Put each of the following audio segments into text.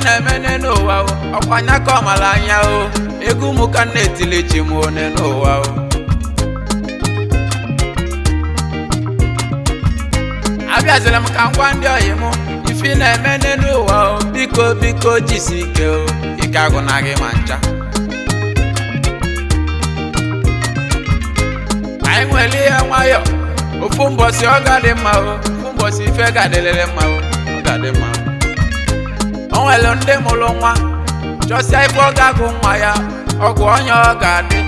na-eme n'ụwa o, ọkwa anya ka ọ mara anya o. Egwu mụ ka m na-etili chi m one n'ụwa o. Abịaziri m ka m gwa ndị ọyị m ife ị na-eme n'ụwa o, biko biko jisi ike o, ike agwụna gị ma ncha. Anyị nwere ihe nwayọ, ofu mbọsị ọ ga-adị mma o, ofu mbọsị ife ga-adịlịrị mma o, ọ ga-adị mma o. O nwere ndị mụrụ nwa chọsịa ife ọ ga-agụ nwa ya, ọgụ onye ọ ga-adị,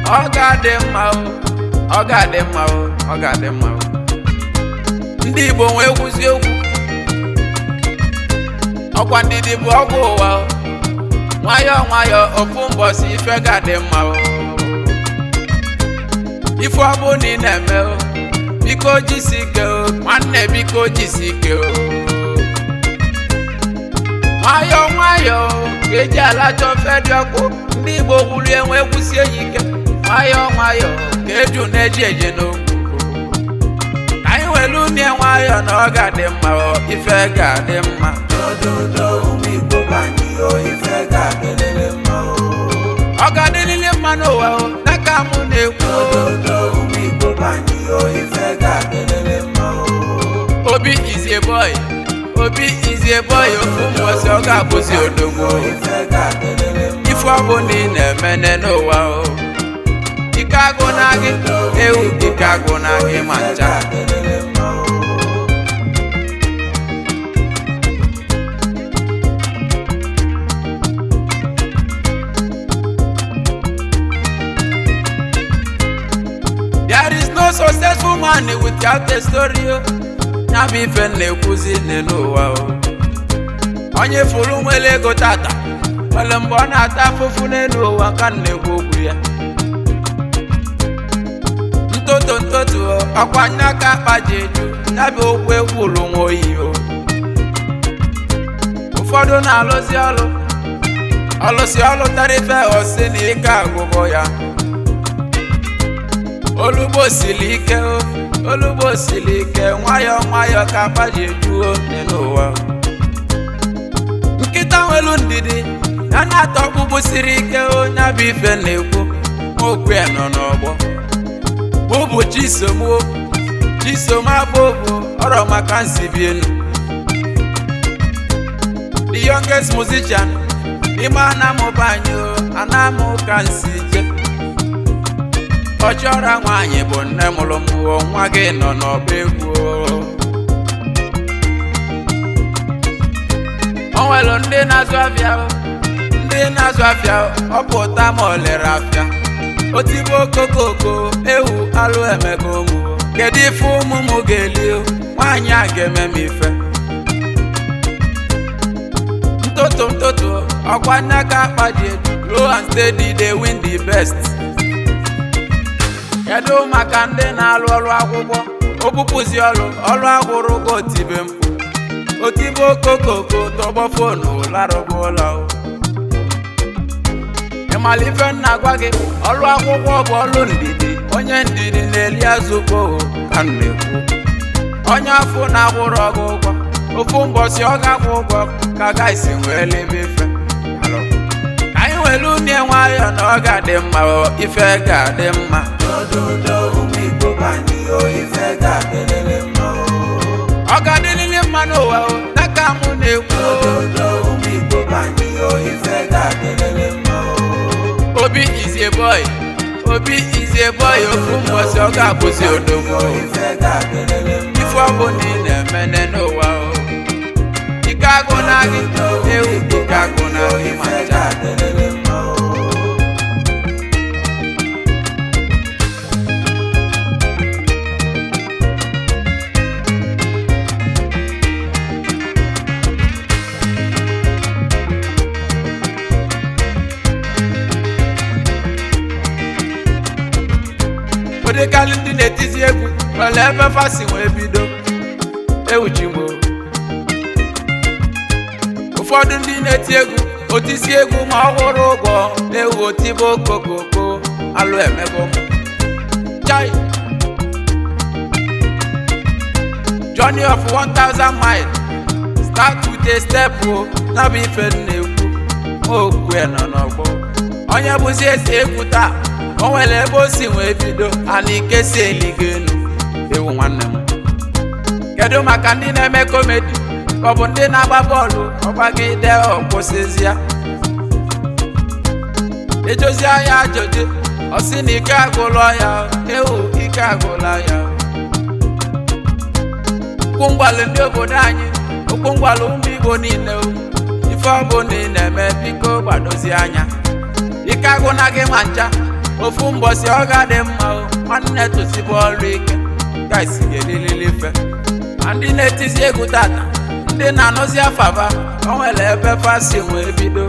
ọ ga-adị mma o, ọ ga-adị mma o, ọ ga-adị mma o. Ndị Igbo nwee kwuzi okwu, ọkwa ndidi bụ ọgwụ ụwa o. Nwayọọ nwayọọ, ofu mbọsị ife ga-adị mma o. Ife ọ bụ na ị na-eme o, biko jisi ike o, nwanne biko jisi ike o. Nwayọọ nwayọọ ka eji alacha ofe dị ọkụ. Ndị Igbo kwuru enwe kwusie ya ike. Nwayọọ nwayọọ ka eju na-eji eje n'okwu. Ka anyị were umie nwayọọ na ọ ga-adị mma o, ife ga-adị mma. Dododo ụmụ Igbo be anyị o, ife ga-adịlịlị mma o. Ọ ga-adịlịlị mma n'ụwa o, n'aka mụ na-ekwu o. Dododo ụmụ Igbo be anyị o, ife ga-adịlịlị mma o. Obi is a boy, Obi is a boy, ofu mbọsị ọ ga-abụzi odogwu o. Ife ga-adịlịlị mma. Ife ọ bụ na ị na-emene n'ụwa o, ike agụ na gị ewu, ike agụ na gị ma Ife ncha. ga-adịlịlị mma o. There is no successful man without a story o. Ya bụ ife m na-ekwuzi n'ụwa o. Onye furu nwere ego tata nwere mgbe ọ na-ata afụfụ n'elu ụwa ka m na-ekwu okwu ya. Ntoto ntoto o, ọkwa nya ka akpa ji eju. Ya bụ okwu ekwuru nwa oyi o. Ụfọdụ na-alụzi ọlụ, ọlụsi ọlụ tara ife osi na ike agwụgwọ ya. Olugbo siri ike o, olugbo siri ike, nwayọọ nwayọọ ka akpa ji ejuo n'ụwa. Nkịta nwelu ndidi ya na-atọ ọkpụkpụ siri ike o, ya bụ ife na-ekwu okwu ya nọ n'ọgbọ. Mụ bụ Chisom o, Chisom abụbụ ọrọ maka nsibi enu. The youngest musician n'ime anamụba anyị o, anamụ ka nsi je. Ọchọra nwaanyị bụ nne mụrụ m o, nwa gị nọ n'ọba egwu o. O nwere ndị na-azụ afịa o, ndị na-azụ afịa o, ọ pụta ma ọ lere afịa otigbo okokoko ewu alụ emego ụmụ o. Kedu ife ụmụ m ga-eli o? Nwaanyị a ga-eme m ife. Ntoto ntoto, ọkwa nne ka akpa ji eju. Low and steady dey win the best. Kedu maka ndị na-alụ ọrụ akwụkwọ? Obupụzi ọrụ, ọrụ agwụrụ ka otibe mkpu, otibe okokoko, tọgbọ fonu larụgba ụlọ o. Ịmala ife m na-agwa gị, ọrụ akwụkwọ bụ ọrụ ndidi. Onye ndidi na-eli azụ kpoo ka m na-ekwu. Onye afọ na-akwụrụ ọgụ ụgwọ, ofu mbọsị ọ ga-akwụ ụgwọ ka gaisi wee lebe ife. Alụ. Ka anyị were umie nwayọọ na ọ ga-adị mma o, ife ga-adị mma. Dododo ụmụ Igbo be anyị o, ife ga-adịlịlị mma o. Ọ ga-adịlịlị mma n'ụwa o, n'aka mụ na-ekwu o. Dododo ụmụ Igbo be anyị o, ife ga-adịlịlị mma o. Obi is a boy, Obi is a boy, ofu mbọsị ọ ga-abụzi odogwu o. Ife ga-adịlịlị mma. Ife ọ bụ na ị na-emene n'ụwa o, ike agụ na gị ewu, ike agụ na gị ma Ife ncha. ga-adịlịlị mma o. Ụdịkarị ndị na-etizi egwu nwere ebe fasi wee bido ewuchigbo. Ụfọdụ ndị na-eti egwu otisi egwu ma ọ hụrụ ụgwọ ewu otibe okokoko alụ emego m. Chai! Journey of 1000 miles start with is a step o. Ya bụ ife m na-ekwu, okwu ya nọ n'ọgbọ. Onye bụzi eze egwu taa, o nwere ebe o si wee bido. Ana ike si eligo elu. Ewu nwanne m, kedu maka ndị na-eme comedy, ka ọ bụ ndị na-agba bọọlụ? Ọgbagide ọkwụsịzi ya, ejozi ya ajụjụ, ọ sị na ike agwụla ya. Ewu, ike agwụla ya. Okwu ngwalụ ndị obodo anyị, okwu ngwalụ ụmụ Igbo niile o. Ife ọbụla ị na-eme, biko gbadozie anya. Ike agwụna gị ma ncha. Ofu mbọsị ọ ga-adị mma o. Nwanne, tụsibụ ọrụ ike, guys, ga-elilili ife. Ma ndị na-etizi egwu tata, ndị na-anụzi afaba, o nwere ebe fasi wee bido.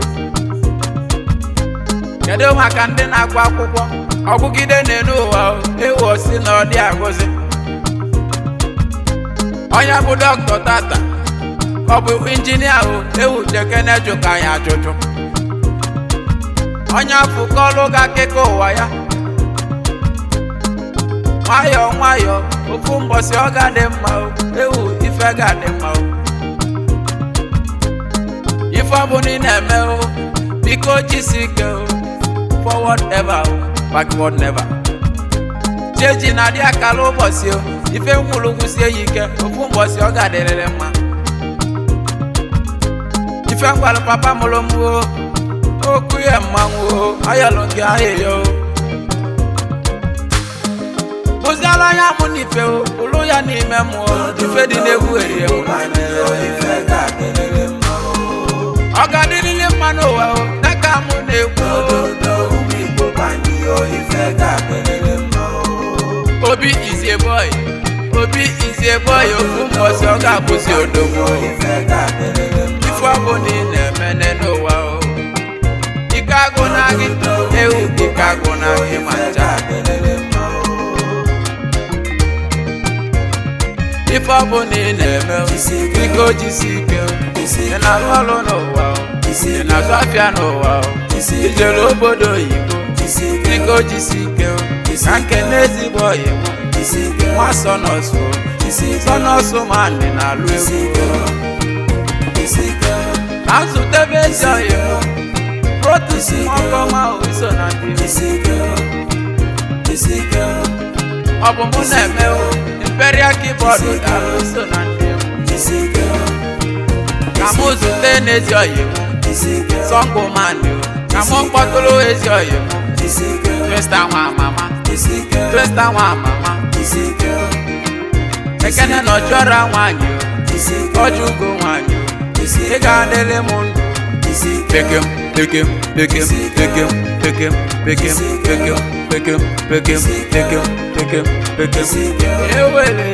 Kedu maka ndị na-agụ akwụkwọ? Ọgụgide na-enu ụwa o, ewu, osi na ọ dị agụzi. Onye bụ dọkịta tata, ọ bụ injinia o. Ewu, jekene jụka ya ajụjụ. Onye afụ kọlụ ga akụkọ ụwa ya nwayọọ nwayọọ. Ofu mbọsị ọ ga-adị mma o. Ewu, ife ga-adị mma o. Ife ọbụla ị na-eme o, biko jisi ike o. Forward ever o, backward never. Cheji na-adị akara ụbọchị o. Ife nkwulugwu sie ya ike, ofu mbọsị ọ ga-adịrịrị mma. Ife ngwalụ papa mụrụ m o, okwu ya mmanwụ o, ayọlụ gị ahịhịa o. Bụziala anya mụ n'ife o, ụlụ ya n'ime mmụọ. Ife dị n'egwu erie m. Ife ga-adịrịrị mma o. Ọ ga-adịrịrị mma n'ụwa o, dịka mụ na-ekwu o. Dododo, ụmụ Igbo banyị o, ife ga-adịrịrị mma o. Obi is a boy, Obi is a boy. Ofu mbọsị ọ ga-abụzi odogwu. Ife ga-adịrịrị mma. Ife ọbụla ị na-eme n'ụwa o, ike agụ na gị. Ewu, ike agụ na gị ma Ife ncha. ga-adịrịrị mma o. Ife ọbụla ị na-eme o, biko jisi ike o. Ị na-arụ ọrụ n'ụwa o, ị na-azụ afịa n'ụwa o, ijere obodo oyibo, biko jisi ike o. Ka nke n'ezigbo oyibo, nwa sọnọsụ o, sọnọsụ ma ndị na-alụ egwu o. Ka nzutebe ezi oyibo, protus ọkọma o, iso na ndị egwu. Ọ bụ mụ na-eme o. Imperial Keyboard, daalụ, so na ndị egwu. Ka mụ zute n'ezi oyibo, sọngụ manị o. Ka mụ kpọtụrụ ezi oyibo, Twista nwa mama, Twista nwa mama. Ekene na ọjọra nwanyị o, ọjọ ugo nwanyị o. Ị ga-adịrị m ndụ. Pekem pekem pekem pekem pekem pekem pekem pekem pekem pekem pekem pekem. Ewele.